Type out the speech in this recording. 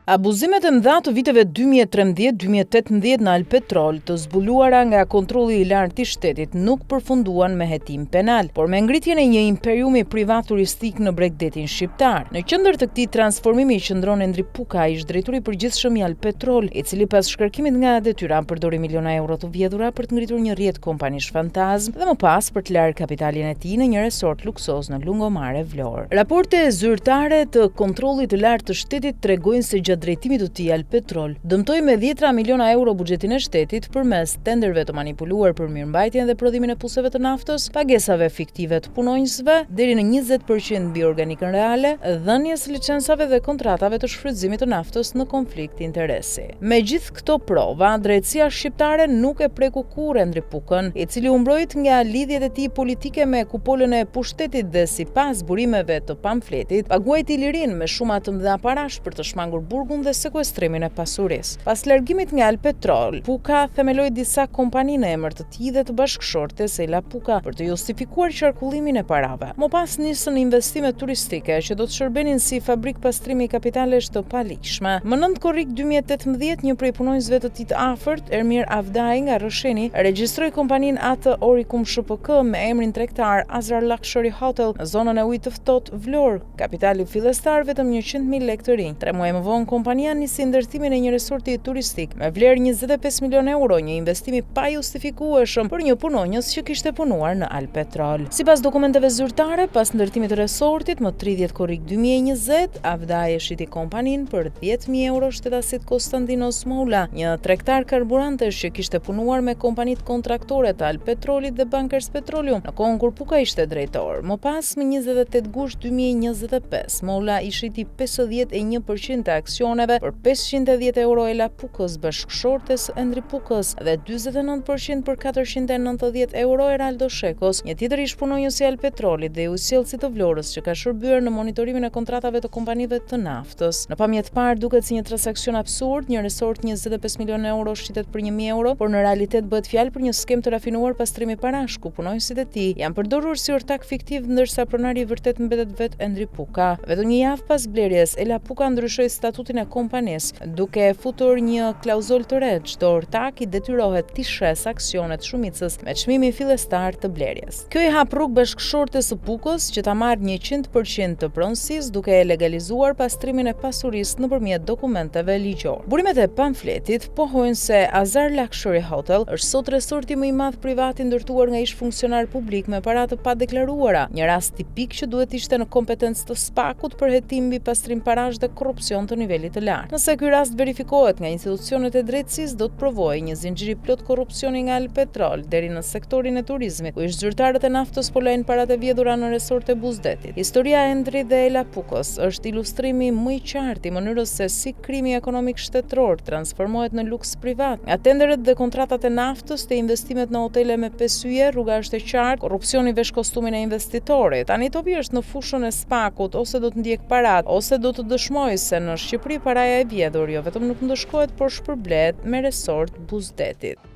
Abuzimet e mëdha të viteve 2013-2018 në Albpetrol, të zbuluara nga Kontrolli i Lartë i Shtetit, nuk përfunduan me hetim penal, por me ngritjen e një imperiumi privat turistik në bregdetin shqiptar. Në qendër të këtij transformimi qëndron Endri Puka, ish-drejtori i përgjithshëm i Albpetrol, i cili pas shkarkimit nga detyra përdori miliona euro të vjedhura për të ngritur një rrjet kompanish fantazmë dhe më pas për të larë kapitalin e tij në një resort luksoz në Lungomare, Vlorë. Raporte zyrtare të Kontrollit të Lartë të Shtetit tregojnë se gjatë drejtimit të tij Albpetrol dëmtoi me dhjetëra miliona euro buxhetin e shtetit përmes tenderëve të manipuluar për mirëmbajtjen dhe prodhimin e puseve të naftës, pagesave fiktive të punonjësve deri në 20 për qind mbi organikën reale, dhënies së licencave dhe kontratave të shfrytëzimit të naftës në konflikt interesi. Me gjithë këto prova, drejtësia shqiptare nuk e preku kurrë Endri Pukën, i cili u mbrojt nga lidhjet e tij politike me kupolën e pushtetit dhe sipas burimeve të pamfletit, paguajti lirinë me shuma të mëdha parash për të shmangur burgun dhe sekuestrimin e pasurisë. Pas largimit nga Albpetrol, Puka themeloi disa kompani në emër të tij dhe të bashkëshortes Ela Puka për të justifikuar qarkullimin e parave. Më pas nisën investimet turistike që do të shërbenin si fabrikë pastrimi kapitalesh të paligjshme. Më 9 korrik 2018, një prej punonjësve të tij të afërt, Ermir Avdaj nga Rrësheni, regjistroi kompaninë AT Oricum SHPK me emrin tregtar Azar Luxury Hotel në zonën e Ujit të Ftohtë, Vlorë. Kapitali fillestar vetëm 100.000 lekë të rinj. Tre muaj më vonë, kompania nisi ndërtimin e një resorti turistik me vlerë 25 milionë euro, një investim i pajustifikueshëm për një punonjës që kishte punuar në Albpetrol. Sipas dokumenteve zyrtare, pas ndërtimit të resortit, më 30 korrik 2020, Avdaj e shiti kompaninë për 10.000 euro shtetasit Konstantinos Moula, një tregtar karburantesh që kishte punuar me kompanitë kontraktore të Albpetrolit dhe Bankers Petroleum në kohën kur Puka ishte drejtor. Më pas, më 28 gusht 2025, Moula i shiti 51% të aksioneve për 510 euro Ela Pukës, bashkëshortes së Endri Pukës, dhe 49% për 490 euro Eraldo Shekos, një tjetër ish punonjës i Albpetrolit dhe i ujësjellësit të Vlorës që ka shërbyer në monitorimin e kontratave të kompanive të naftës. Në pamje të parë duket si një transaksion absurd, një resort 25 milionë euro shitet për 1000 euro, por në realitet bëhet fjalë për një skemë të rafinuar pastrimi parash, ku punonjësit e tij janë përdorur si ortak fiktiv ndërsa pronari i vërtetë mbetet vetë Endri Puka. Vetëm një javë pas blerjes, Ela Puka ndryshoi statutin e kompanisë, duke futur një klauzolë të re, çdo ortak i detyrohet t'i shesë aksionet shumicës me çmimin fillestar të blerjes. Kjo i hap rrugë bashkëshortes së Pukës që ta marrë 100% të pronësisë duke e legalizuar pastrimin e pasurisë nëpërmjet dokumenteve ligjore. Burimet e pamfletit pohojnë se Azar Luxury Hotel është sot resorti më i madh privat i ndërtuar nga ish-funksionarë publikë me para të padeklaruara, një rast tipik që duhet të ishte në kompetencë të SPAK-ut për hetim mbi pastrim parash dhe korrupsion të nivelit të lartë. Nëse ky rast verifikohet nga institucionet e drejtësisë, do të provohej një zinxhir i plotë korrupsioni nga Albpetrol deri në sektorin e turizmit, ku ish-zyrtarët e naftës po lajnë paratë e vjedhura në resorte buzë detit. Historia e Endrit dhe Ela Pukës është ilustrimi më i qartë i mënyrës se si krimi ekonomik shtetëror transformohet në luks privat. Nga tenderët dhe kontratat e naftës te investimet në hotele me pesë yje, rruga është e qartë, korrupsioni vesh kostumin e investitorit. Tani topi është në fushën e SPAK-ut, ose do të ndjekë paratë, ose do të dëshmojë se në Shqipëri paraja e vjedhur jo vetëm nuk ndëshkohet, por shpërblehet me resort buzë detit.